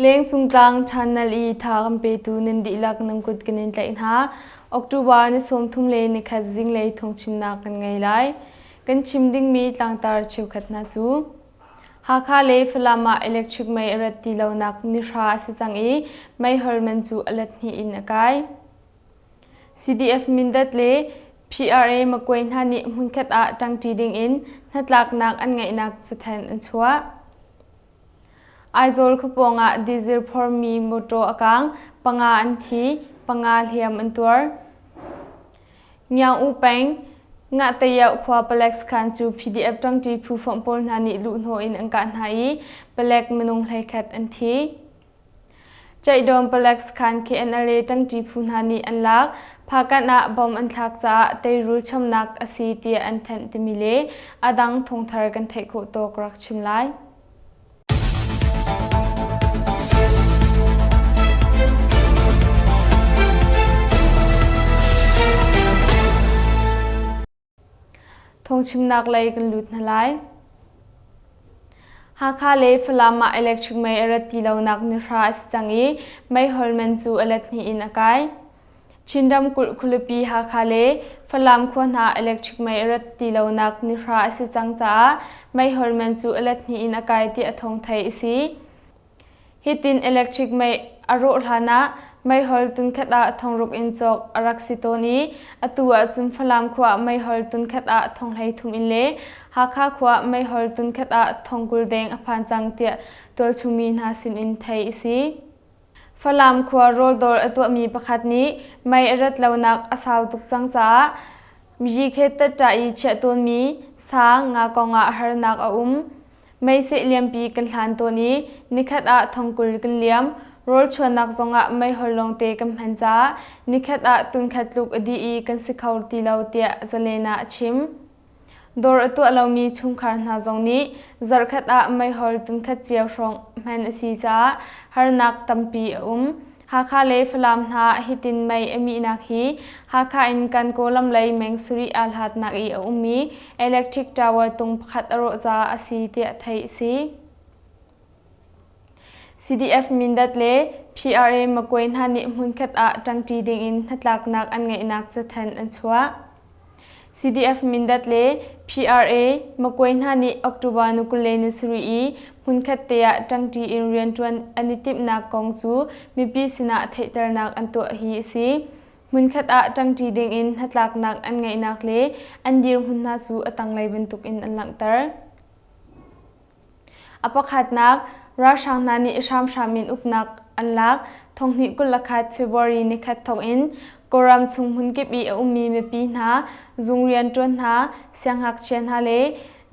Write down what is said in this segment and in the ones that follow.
Lengcung tlang channel i tha kan petu nan dihlak nan kut kan in tlaih hna. October ni 31 zinglei thawngchimnak kan ngei lai. Kan chim dingmi tlangtar cheukhat hna cu Hakha le Falam ah electric mei a rat ti lonak nihra a si cang i meihol man cu a let hnih in a kai. CDF Mindat le PRA Makwe hna nih hmunkhat ah ṭangṭi dingin hnatlaknak an ngeihnak cathanh an chuah. Aizawl khuapawng ah diesel phormi mawṭaw a kaang, panga an thi, panga hliam an tuar. Ngiang-U peng, Ngahtayoh khua palek sakhan cu PDF ṭangṭi phu fonh pawl hna nih luhhnawh in an kah hna i palek minung 11 an thi. Caihdawm palek sakhan KNLA ṭangṭi phu hna nih an lak. Phakanh ah bom an thlak caah teirul chamnak a si tiah an thanh timi le a dang thawngthar kan theih khawh tawk rak chim lai. Phungchimnak lei kan lut hna lai. Hakha le Falam ah electric mei a rat ti lonak nihra a si cang i meihol man cu a let hnih in a kai. Chin ramkulh khualipi Hakha le Falam khua hna electric mei a rat ti lonak nihra a si cang caah meihol man cu a let hnih in a kai tiah thawng theih a si. Hitin electric mei a rawh hlanah meihol tunkhat ah thongruk in cawk a rak si tawn i atu ahcun Falam khua ah meihol tunkhat ah thong 13 in le Hakha khua ah meihol tunkhat ah thong 20 deng a phan cang tiah tualchungmi hna sinin theih a si. Falam khua rawldawr a tuahmi pakhat nih mei a rat lonak a sau tuk cang caah Myikhit tatta i chiah tawnmi sa nga kongah harnak a um. Meiseh liampi kan hlan tawn i nikhat ah thongkul kan liam. Rawlchuannak zongah meihol lawngte kan hman caah nikhat ah tunkhat tluk a dih i kan si kho ti lo tiah Zalen ah a chim. Dawr a tuah lomi chungkhar hna zong nih zarhkhat ah meihol tunkhat cio hrawng hman a si caah harnak tampi a um. Hakha le Falam hna hitin mei a mihnak hi Hakha in Kankaw lam lei meng sarih aa hlatnak i a ummi electric tower tung pakhat a rawh caah a si tiah theih a si. CDF Mindat le PRA Makwe hna nih hmunkhat ah ṭangṭi dingin hnatlaknak an ngeihnak cathanh an chuah. CDF Mindat le PRA Makwe hna nih October ni 27 i hmunkhat te ah ṭangṭi in rianṭuan an i timhnak kong cu mipi sinah theihternak an tuah hi a si. Hmunkhat ah ṭangṭi dingin hnatlaknak an ngeihnak le an dirhmun hna cu a tanglei bantukin an langhter. A pakhatnak, ralhrang hna nih hramhram in uknak an lak. 2021 February nikhat thawkin Kawlram chung hmunkip i a ummi mipi hna, zung rianṭuan hna, siangngakchia hna le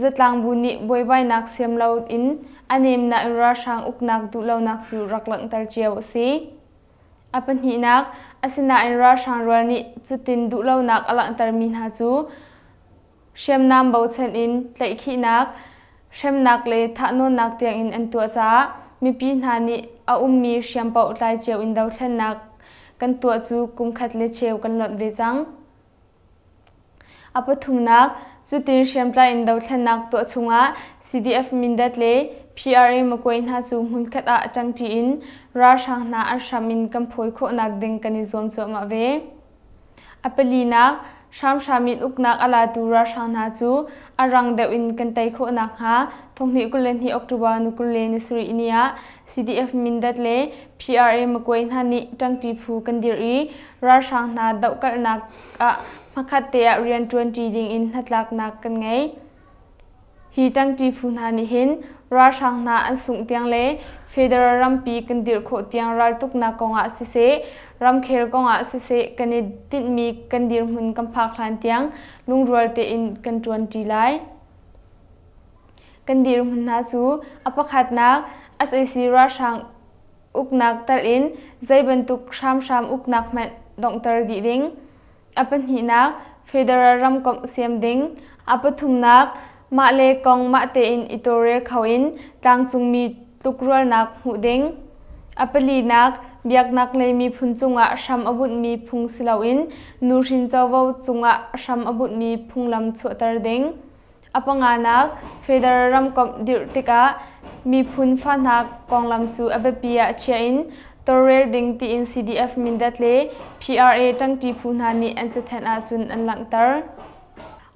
zatlangbu nih buaibainak siam loin a nemnak in ralhrang uknak duhlonak cu rak langhter cio a si. A pahnihnak, asinain ralhrang rual nih cutin duhlonak a langhtermi hna cu Hriamnam bochan in tlaihkhihnak, hremnak le thahnawnnak tiangin an tuah caah mipi hna nih a ummi hriam paoh tlai cio in dothlennak kan tuah cu kumkhat le cheu kan lonh ve cang. A pathumnak, cutin hriamtlai in dothlennak tuah chungah CDF Mindat le PRA Makwe hna cu hmunkhat ah ṭangṭi in ralhrang hna an hram in kan phawi khawhnak ding kan i zuam cuahmah ve. A palinak, hramhram in uknak a latu ralhrang hna cu a rang deuh in kan tei khawh nakhnga 2022 October ni 27 ni ah CDF Mindat le PRA Makwe hna nih ṭangṭi phu kan dirh i ralhrang hna dohkalhnak ah hmakhat te ah rianṭuanṭi dingin hnatlaknak kan ngei. Hi ṭangṭi phu hna nih hin ralhrang hna an sungh tiang le federal rampi kan dirh khawh tiang raltuknak kongah siseh, ramkhel kongah siseh kan i tinhmi kan dirhmun kan phak hlan tiang lungrual tein kan ṭuanṭi lai. Kan dirhmun hna cu a pakhatnak sac ralhrang uknak telh in zeibantuk hramhram uknak hmanh donghter dih ding. A pahnihnak, federal ramkomh siam ding. A pathumnak, mah le kong mah tein i tawlrel kho in tlangcungmi tlukrualnak hmuh ding. A palinak, biaknak lei miphun cungah hram a bunhmi phung si loin nuhrin covo cungah hram a bunhmi phunglam chuahter ding. A panganak, federal ramkomh dirh tikah miphun fa hna konglam cu a biapi ah chia in tawlrel ding tiin CDF Mindat le PRA ṭangṭi phu hna nih an cathanh ahcun an langhter.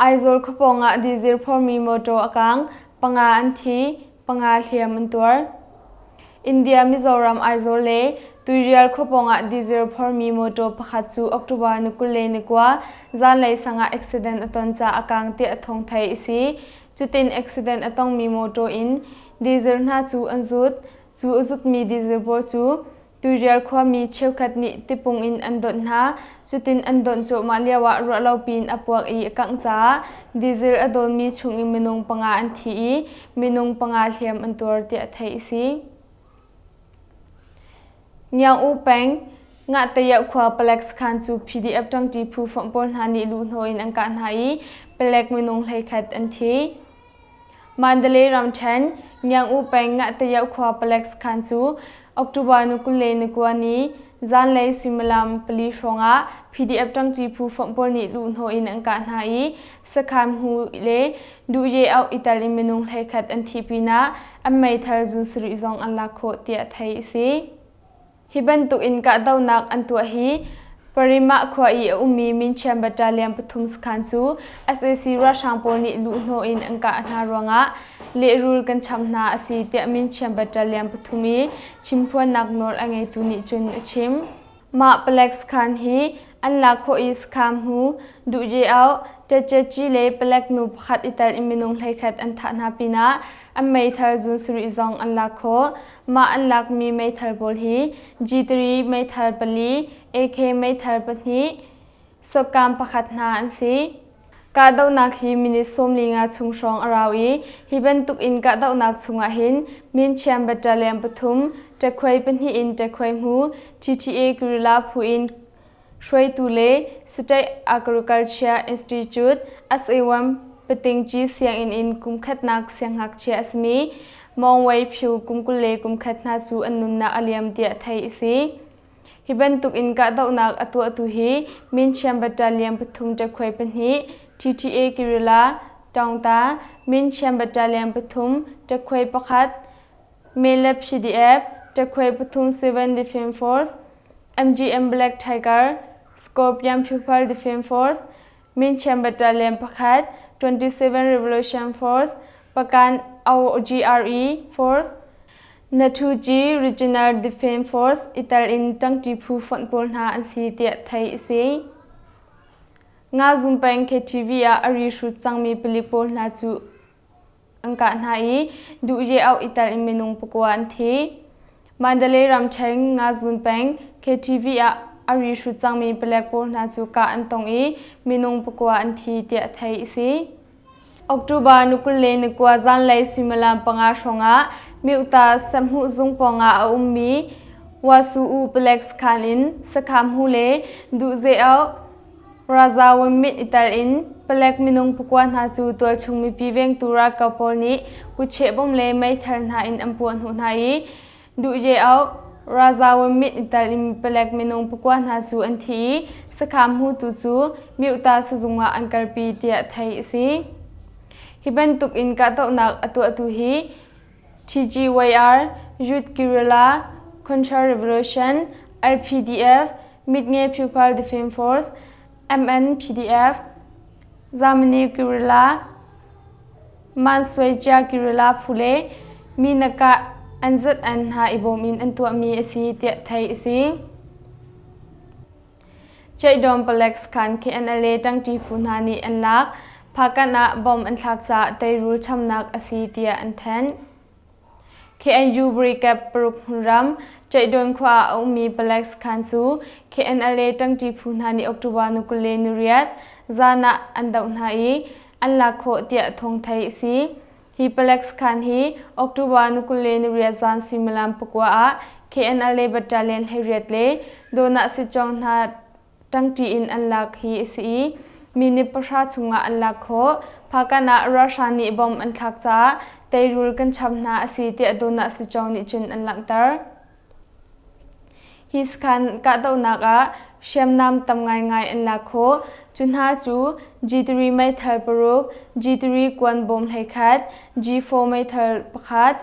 Aizawl khuapawng ah dizil phormi mawṭaw a kaang, panga an thi, panga hliam an tuar. India Mizoram Aizawl le Tuirial khuapawng ah diesel phormi mawṭaw pakhat cu October ni 29 zanlei sang ah accident a ton caah a kaang tiah thawng theih a si. Cutin accident a tongmi mawṭaw in diesel hna cu an zut. Cu a zutmi diesel pawl cu Tuirial khuami cheukhat nih tipung in an donh hna. Cutin an donh cuahmah lioah ruahlopi in a puak i a kangh caah diesel a dawnmi chung in minung panga an thi i minung panga hliam an tuar tiah theih a si. Ngiang-U peng Ngahtayah khua palek sakhan cu PDF ṭangṭi phu fonh pawl hna nih luhhnawh in an kah hna i palek minung 11 an thi. Mandalay ramṭhen Ngiang-U peng Ngahtayah khua palek sakhan cu October ni 29 ni zanlei suimilam pali hrawngah PDF ṭangṭi phu fonh pawl nih luhhnawh in an kah hna i sakhan hmu le duhye auh i tel in minung 11 an thih pinah an meithal zun sarih zong an lak khawh tiah theih a si. Hi bantuk in kahdohnak an tuah hi Parimah khua i a ummi Minchiam Battalion pathum sakhan cu sac ralhrang pawl nih luhhnawh in an kah hna ruangah lehrul kan cham hna a si tiah Minchiam Battalion pathum i chimphuannak nawl a ngeitu nih cun a chim. Mah palek sakhan hi an lak khawh i sakhan hmu Duhye-auh, Ṭetṭetci le palek nu pakhat i tel in minung 11 an thah hna pinah an meithal zun sarih zong an lak khawh. Mah an lakmi meithal pawl hi G3 meithal pali, AK meithal pahnih, sawkam pakhat hna an si. Kahdohnak hi minute 15 chung hrawng a rau i hi bantuk in kahdohnak chungah hin Minchiam Battalion pathum, ṭekhuai pahnih in ṭekhuai hmu, TTA Guerrilla phu in hruaitu le State Agriculture Institute SA1 Patingci sianginn in kum khatnak siangngakchia a simi Mawng Wei Phyu kum 21 hna cu an nunnak a liam tiah theih a si. Hi bantuk in kahdohnak a tuahtu hi Minchiam Battalion pathum ṭekhuai pahnih, TTA Guerrilla, Taungta, Minchiam Battalion pathum, ṭekhuai pakhat, Mele PDF, ṭekhuai pathum Civil Defence Force, MGM Black Tiger, Scorpion People Defence Force, Minchiam Battalion pakhat, 27 Revolution Force, Pakan OGRE Force, Nathuji Regional Defence Force i tel in ṭangṭi phu fonh pawl hna an si tiah theih a si. Ngazum peng KTV ah a ri hrut cangmi palik pawl hna cu an kah hna i duhye auh i tel in minung pakua an thi. Mandalay ramṭhen Ngazun peng KTV ah a ri hrut cangmi palek pawl hna cu kah an tong i minung pakua an thi tiah theih a si. October ni 29 zanlei suimilam panga hrawngah Myohta sahmuh zung pawngah a ummi Wasu-u palek sakhan in sakham hu le duhzeoh Razawan mit i tel in palek minung pakua hna cu tualchung mipi vengtu ralkap pawl nih kutcheh bom le meithal hna in an puah hnawh hna i Duhye-auh Razawan mit i tel in palek minung pakua hna cu an thi i sakham hmutu cu Myohta sizung ah an kalpi tiah theih a si. Hi bantuk in kahdohnak a tuahtu hi TGYR, Youth Guerrilla Contra Revolution, LPDF, Mitnge People Defence Force, MNPDF, Zamani Guerrilla, Mansuaicia Guerrilla phu le Minakah NZN hna i bawm in an tuahmi a si tiah theih a si. Ceidawm palek sakhan KNLA ṭangṭi phu hna nih an lak. Phakanh ah bomb an thlak caah teirul chamnak a si tiah an thanh. KNU Brigade paruk hmunram Ceihdawn khua ah a ummi palek sakhan cu KNLA ṭangṭi phu hna nih October ni 28 zan ah an doh hna i an lak khawh tiah thawng theih a si. Hi palek sakhan hi October ni 28 zan suimilam pakua ah KNLA Battalion 18 le Donah Sitcawng hna ṭangṭi in an lak hi a si i minute pahra chungah an lak khawh. Phakan ah ralhrang nih bomb an thlak caah teirul kan cham hna a si tiah Donah Sitcawng nih cun an langhter. Hi sakhan kahdohnak ah hriamnam tam ngaingai an lak khawh. Cu hna cu G3 meithal paruk, G3 kuan bawm 11, G4 meithal pakhat,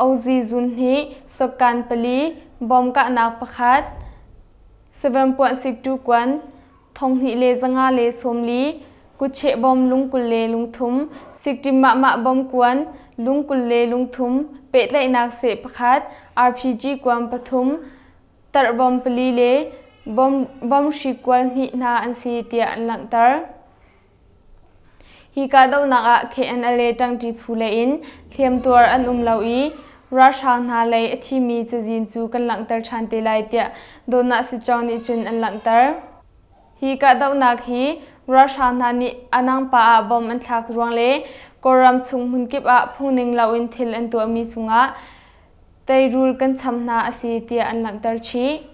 Ozi zun hnih, sokkan pali, bom kahnak pakhat, Savempuan siktu kuan, 2540, kutcheh bom lung 20 le lung thum, sikṭim mahmah bom kuan, lung 20 le lung thum, pehtlaihnak seh pakhat, RPG kuan pathum, tarh bom pali le bom, bom hri kual hnih hna an si tiah an langhter. Hi kahdohnak ah KNLA ṭangṭi phu lei in hliamtuar an um lo i ralhrang hna lei a thimi cazin cu kan langhter ṭhan te lai tiah Dawtnak Sitcawng nih cun an langhter. Hi kahdohnak hi ralhrang hna nih Anangpa ah bom an thlak ruang le Kawlram chung hmunkip ah phungning loin thil an tuahmi cungah teirul kan cham hna a si tiah an langhter chih.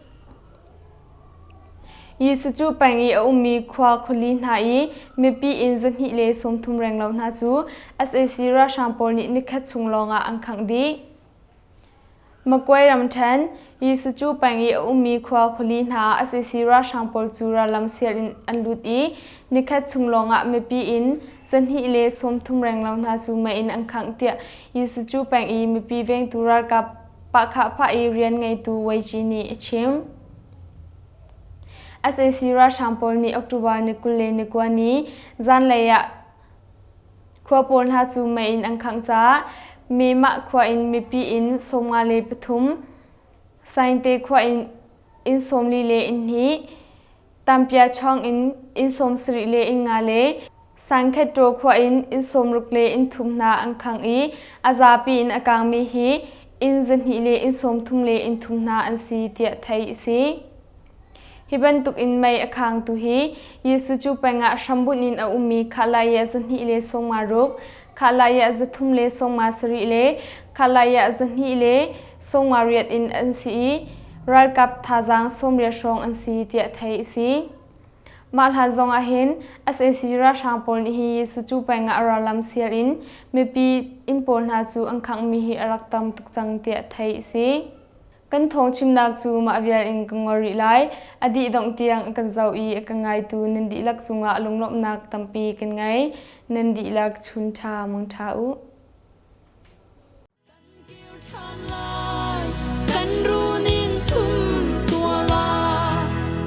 Jesuh peng i a ummi khua khuali hna i mipi inn 230 renglo hna cu sac ralhrang pawl nih nikhat chung lawngah an khangh dih. Magway ramṭhen, Jesuh peng i a ummi khua khuali hna ah sac ralhrang pawl cu rallam sial in an lut i nikhat chung lawngah mipi inn 230 renglo hna cu mei in an khangh tiah Jesuh peng i mipi vengtu ralkap pahkhahphah i rian ngeitu Wei nih a chim. Sac ralhrang pawl nih October ni 29 ni zanlei ah khua pawl hna cu mei in an khangh caah Memah khua in mipi inn 53, Sainte khua in inn 40 le inn hnih, Tampia chawng in inn 70 le inn nga le Sankhettaw khua in inn 60 le inn thum hna an khangh i a zapi in a kangmi hi inn 200 le inn 30 le inn thum hna an si tiah theih a si. Hi bantuk in mei a khangtu hi Jesuh cu peng ah hrambunh in a ummi Khahlaiah 256, Khahlaiah 357 le Khahlaiah 228 in an si i ralkap thazaang 90 hrawng an si tiah theih a si. Mah hlan zong ah hin sac ralhrang pawl nih hi Jesuh peng ah rallam sial in mipi inn pawl hna cu an khanghmi hi a rak tam tuk cang tiah theih a si. Kan thawngchimnak cu mah vial in ka ngol rih lai. A dih dongh tiang a kan zoh i a ka ngaitu nan dihlak cungah lunglawmhnak tampi kan ngei. Nan dihlak chun ṭha mang ṭha u. Kan kir ṭhan lai, kan run in chum tua la,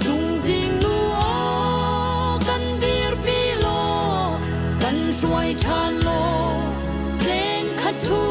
chungzing nu aw kan dirpi law, kan hruai ṭhan law, leng khat ṭhu.